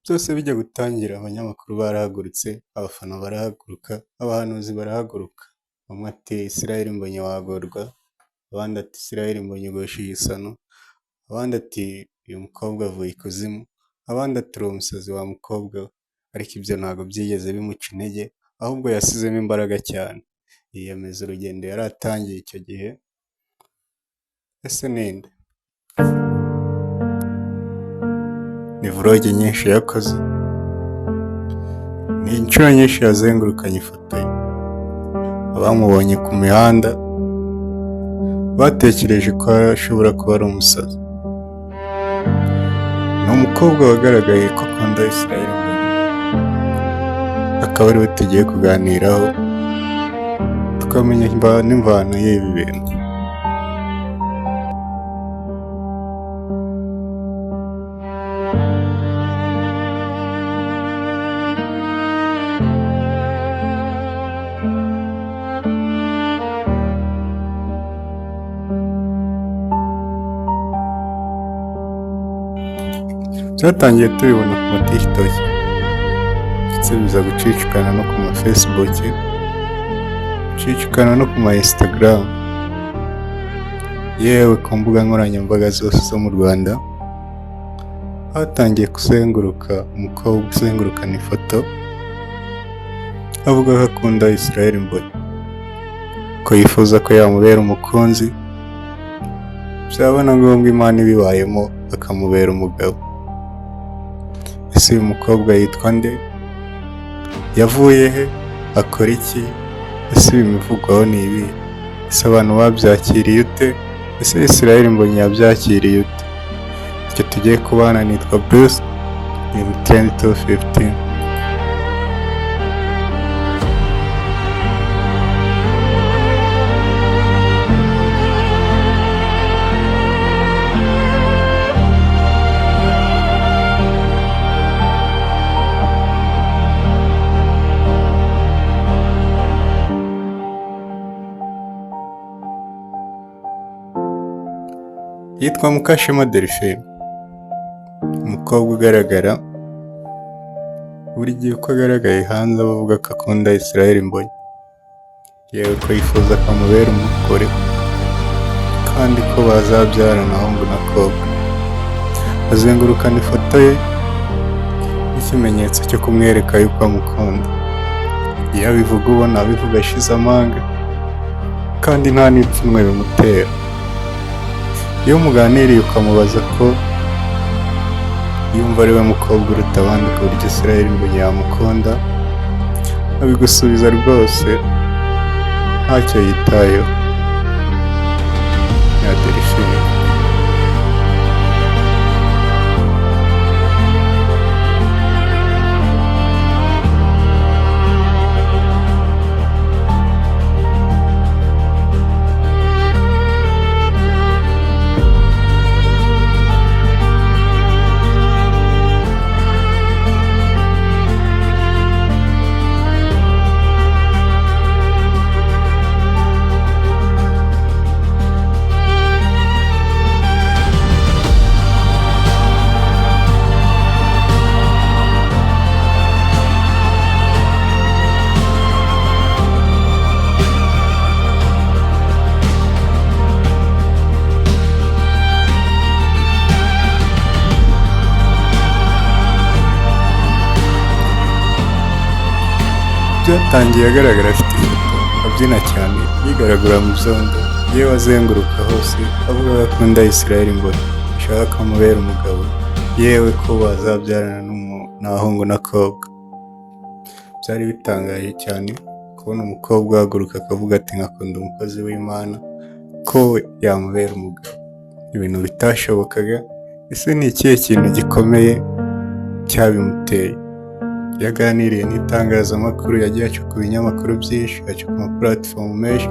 Byose bijya gutangira abanyamakuru barahagurutse, abafana barahaguruka, abahanuzi barahaguruka. Bamwe ati Israel Mbonyi wagorwa, abandi ati Israel Mbonyi ugushije isano, abandi ati uyu mukobwa avuye ikuzimu, abandi ati uri umusazi wa mukobwa we. Ariko ibyo ntabwo byigeze bimuca intege, ahubwo yasizemo imbaraga cyane. Yiyemeza urugendo yari atangiye icyo gihe. Ese ninde? Ni vlog nyinshi yakoze, ni inshuro nyinshi yazengurukanye ifoto ye. Abamubonye ku mihanda batekereje ko ashobora kuba ari umusazi. Ni umukobwa wagaragaye ko akunda Israel Mbonyi, akaba ariwe tugiye kuganiraho tukamenya n'imvano y'ibi bintu. Byatangiye tubibona ku ma TikTok, ndetse biza gucicikana no ku ma Facebook, gucicikana no ku ma Instagram, yewe ku mbuga nkoranyambaga zose zo mu Rwanda hatangiye kuzenguruka umukobwa uzengurukana ifoto avuga ko akunda Israel Mbonyi, ko yifuza ko yamubera umukunzi, byaba na ngombwa Imana ibibayemo akamubera umugabo. Ese uyu mukobwa yitwa nde? Yavuye he? Akora iki? Ese ibimuvugwaho ni ibihe? Ese abantu babyakiriye ute? Ese Israel Mbonyi yabyakiriye ute? Icyo tugiye kubana nitwa Bruce, ni Trend 215. Yitwa Mukashema Delphine, umukobwa ugaragara buri gihe uko agaragaye hanze aba avuga ko akunda Israel Mbonyi, yewe ko yifuza ko amubera umugore kandi ko bazabyarana ahungu n'akobwa. Azengurukana ifoto ye nk'ikimenyetso cyo kumwereka yuko amukunda. Iyo abivuga ubona abivuga ashize amanga kandi nta n'ipfunwe bimutera. Iyo muganiriye ukamubaza ko yumva ari we mukobwa uruta abandi ku buryo Israel Mbonyi yamukunda, abigusubiza rwose ntacyo yitayeho. Ni Delphine. Byatangiye agaragara afite ifoto, abyina cyane, yigaragura mu byondo, yewe azenguruka hose, avuga ko akunda Israel Mbonyi, ashaka ko amubera umugabo, yewe ko bazabyarana n'ahungu n'akobwa. Byari bitangaje cyane kubona umukobwa ahaguruka akavuga ati nkakunda umukozi w'Imana, ko yamubera umugabo. Ibintu bitashobokaga. Ese ni ikihe kintu gikomeye cyabimuteye? Iyo aganiriye n'itangazamakuru yagiye aca ku binyamakuru byinshi, aca ku ma platform menshi,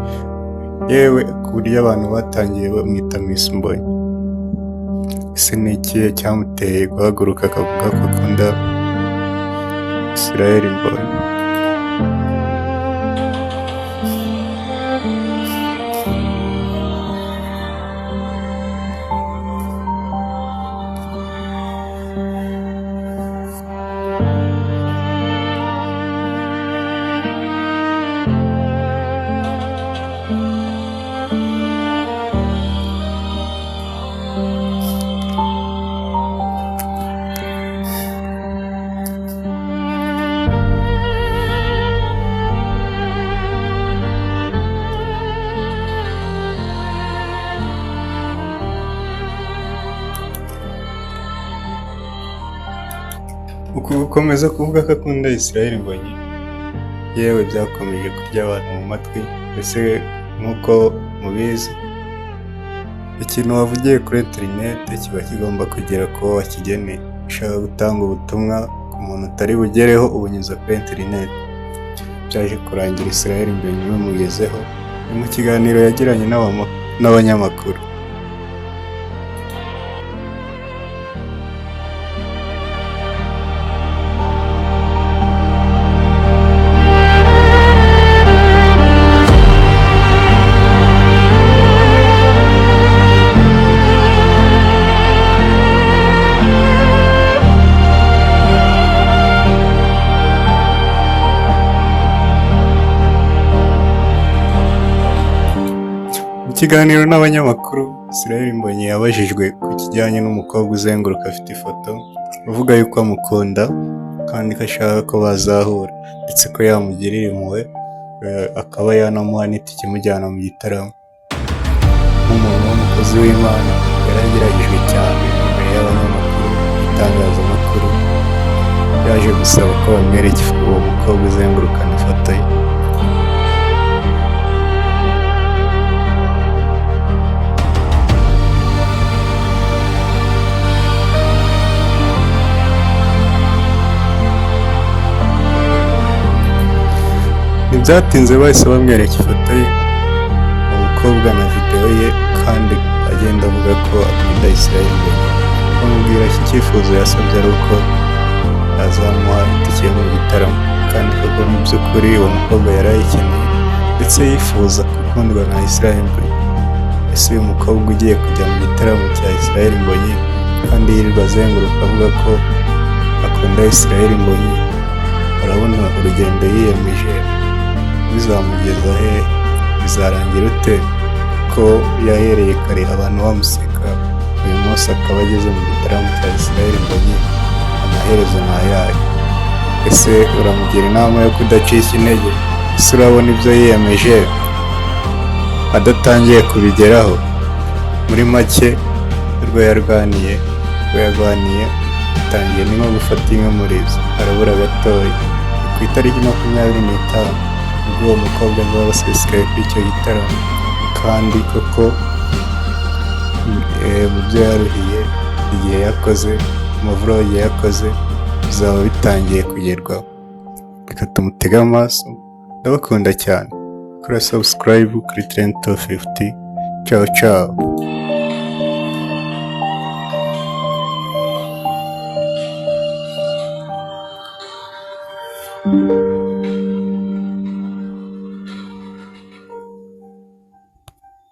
yewe ku buryo abantu batangiye bamwita Miss Mbonyi. Ese ni ikihe cyamuteye guhaguruka akavuga ko akunda Israel Mbonyi? Uku gukomeza kuvuga ko akunda Israel Mbonyi, yewe, byakomeje kurya abantu mu matwi. Mbese nk'uko mubizi, ikintu wavugiye kuri interineti kiba kigomba kugera ku wo wakigeneye. Ushaka gutanga ubutumwa ku muntu utari bugereho, ubunyuza kuri interineti. Byaje kurangira Israel Mbonyi bimugezeho. Ni mu kiganiro yagiranye n'abanyamakuru. Mu kiganiro n'abanyamakuru, Israel Mbonyi yabajijwe ku kijyanye n'umukobwa uzenguruka afite ifoto, uvuga yuko amukunda kandi ko ashaka ko bazahura, ndetse ko yamugirira impuhwe, akaba yanamuha n'itike imujyana mu gitaramo. Nk'umuntu w'umukozi w'Imana, yarageragejwe cyane imbere y'abanyamakuru n'itangazamakuru, yaje gusaba ko bamwereka uwo mukobwa uzengurukana ifoto ye. Ntibyatinze bahise bamwereka ifoto ye, uwo mukobwa na videwo ye, kandi agenda avuga ko akunda Israel Mbonyi. Bamubwira ko icyifuzo yasabye ari uko azamuha itike yo mu gitaramo, kandi koko mu by'ukuri uwo mukobwa yari ayikeneye, ndetse yifuza gukundwa na Israel Mbonyi. Ese uyu mukobwa ugiye kujya mu gitaramo cya Israel Mbonyi kandi yirirwa azenguruka avuga ko akunda Israel Mbonyi, urabona urugendo yiyemeje bizamugeza he? Bizarangira ute ko yahereye kare abantu bamuseka, uyu munsi akaba ageze mu gitaramo cya Israel Mbonyi? Amaherezo ni ayahe? Ese uramugira inama yo kudacika intege? Ese urabona ibyo yiyemeje adatangiye kubigeraho? Muri make, urwo yarwaniye atangiye ni nko gufata inka umurizo, arabura gatoya. Ni ku itariki 25 ubwo uwo mukobwa azaba asesekaye kuri icyo gitaramo, kandi koko mu byo yaruhiye, igihe yakoze, amavlog yakoze, bizaba bitangiye kugerwaho. Reka tumutege amaso. Ndabakunda cyane. Kora subscribe kuri Trend 250. Ciao ciao.